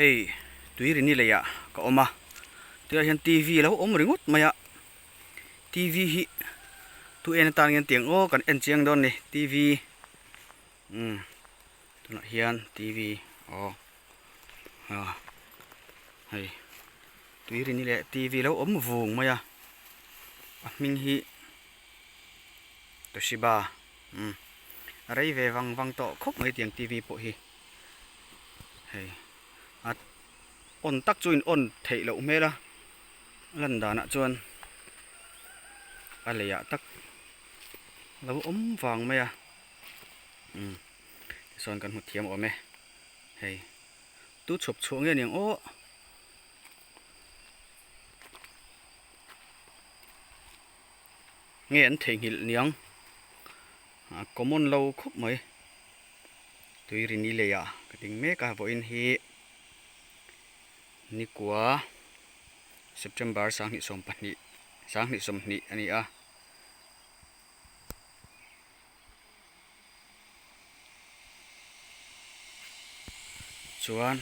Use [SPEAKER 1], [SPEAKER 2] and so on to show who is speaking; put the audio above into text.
[SPEAKER 1] Hei tuirini leiah ka awm a, tunah hian tv a lo awm ringawt mai a, tv hi tu en atan nge tiang aw kan en chiang dawn a ni tv umm tunah hian tv aw ah hei tuirini leh tv a lo awm vung mai a, a hming hi Toshiba umm a rei ve vang vang tawh khawp mai tiang tv pawh hi. Hei a on tak chu in on theih loh hmel a lan danah chuan a lei ah tak lo awm vang mai a umm tichuan kan hmu thiam awm e hei tu chhawp chhuah nge niang aw. Nge an theihnghilh niang a common lo khawp mai. Tuirini leiah ka ding mek a vawiin hi nikua September 20 20 20 a ni a. Chuan.